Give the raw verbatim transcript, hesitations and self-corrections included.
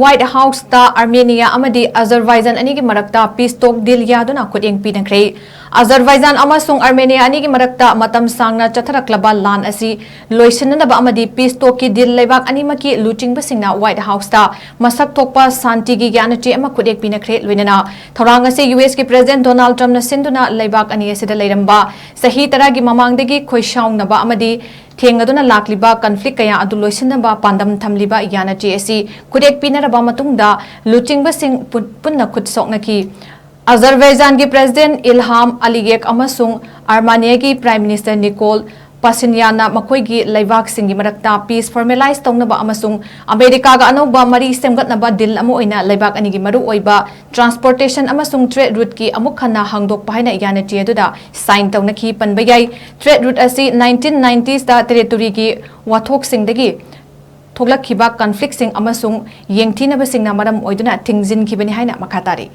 White Houseꯇ Armenia ꯑꯃꯗꯤ Azerbaijan ꯑꯅꯤꯒꯤ ꯃꯔꯛꯇ peace talk deal ꯌꯥꯗꯨꯅ ꯈꯨꯠꯌꯦꯡ ꯄꯤꯅꯈ꯭ꯔꯦ꯫ Azerbaijan ꯑꯃꯁꯨꯡ Armenia ꯑꯅꯤꯒꯤ ꯃꯔꯛꯇ ꯃꯇꯝ ꯁꯥꯡꯅ ꯆꯠꯊꯔꯛꯂꯕ ꯂꯥꯟ ꯑꯁꯤ ꯂꯣꯏꯁꯤꯟꯅꯅꯕ ꯑꯃꯗꯤ peace talkꯀꯤ deal ꯂꯩꯕꯥꯛ ꯑꯅꯤꯃꯛꯀꯤ ꯂꯨꯆꯤꯡꯕꯁꯤꯡꯅ White Houseꯇ ꯃꯁꯛ ꯊꯣꯛꯄ ꯁꯥꯟꯇꯤꯒꯤ ꯌꯥꯅꯆꯦ ꯑꯃ ꯈꯨꯠꯌꯦꯛ ꯄꯤꯅꯈ꯭ꯔꯦ꯫ ꯂꯣꯏꯅꯅ ꯊꯧꯔꯥꯡ ꯑꯁꯤ USꯀꯤ President Donald Trumpꯅ ꯁꯤꯟꯗꯨꯅ ꯂꯩꯕꯥꯛ ꯑꯅꯤ ꯑꯁꯤꯗ ꯂꯩꯔꯝꯕ ꯆꯍꯤ ꯇꯔꯥꯒꯤ ꯃꯃꯥꯡꯗꯒꯤ ꯈꯣꯏꯁꯥꯎꯅꯕ ꯑꯃꯗꯤ ꯊꯦꯡꯅꯗꯨꯅ ꯂꯥꯛꯂꯤꯕ conflict ꯀꯌꯥ ꯑꯗꯨ ꯂꯣꯏꯁꯤꯟꯅꯕ ꯄꯥꯟꯗꯝ ꯊꯝꯂꯤꯕ ꯌꯥꯅꯆꯦ ꯑꯁꯤ ꯈꯨꯠꯌꯦꯛ ꯄꯤꯅꯔꯕ ꯃꯇꯨꯡꯗ ꯂꯨꯆꯤꯡꯕꯁꯤꯡ ꯄꯨꯟ-, ꯄꯨꯟꯅ ꯈꯨꯠ ꯁꯣꯛꯅꯈꯤ꯫ Azerbaijanꯒꯤ President Ilham Aliyev ꯑꯃꯁꯨꯡ Armeniaꯒꯤ Prime Minister Nikol Pashinyanꯅ ꯃꯈꯣꯏꯒꯤ ꯂꯩꯕꯥꯛꯁꯤꯡꯒꯤ ꯃꯔꯛꯇ peace formalize ꯇꯧꯅꯕ ꯑꯃꯁꯨꯡ ꯑꯃꯦꯔꯤꯀꯥꯒ ꯑꯅꯧꯕ ꯃꯔꯤ ꯁꯦꯝꯒꯠꯅꯕ deal ꯑꯃ ꯑꯣꯏꯅ ꯂꯩꯕꯥꯛ ꯑꯅꯤꯒꯤ ꯃꯔꯨꯑꯣꯏꯕ transportation ꯑꯃꯁꯨꯡ trade routeꯀꯤ ꯑꯃꯨꯛ ꯍꯟꯅ ꯍꯥꯡꯗꯣꯛꯄ ꯍꯥꯏꯅ ꯌꯥꯅꯆꯦ ꯑꯗꯨꯗ sign ꯇꯧꯅꯈꯤ꯫ ꯄꯟꯕ ꯌꯥꯏ, trade route ꯑꯁꯤ nineteen ninetiesꯇ territoryꯒꯤ ꯋꯥꯊꯣꯛꯁꯤꯡꯗꯒꯤ ꯊꯣꯛꯂꯛꯈꯤꯕ conflictꯁꯤꯡ ꯑꯃꯁꯨꯡ ꯌꯦꯡꯊꯤꯅꯕꯁꯤꯡꯅ ꯃꯔꯝ ꯑꯣꯏꯗꯨꯅ ꯊꯤꯡꯖꯤꯟꯈꯤꯕꯅꯤ ꯍꯥꯏꯅ ꯃꯈꯥ ꯇꯥꯔꯤ꯫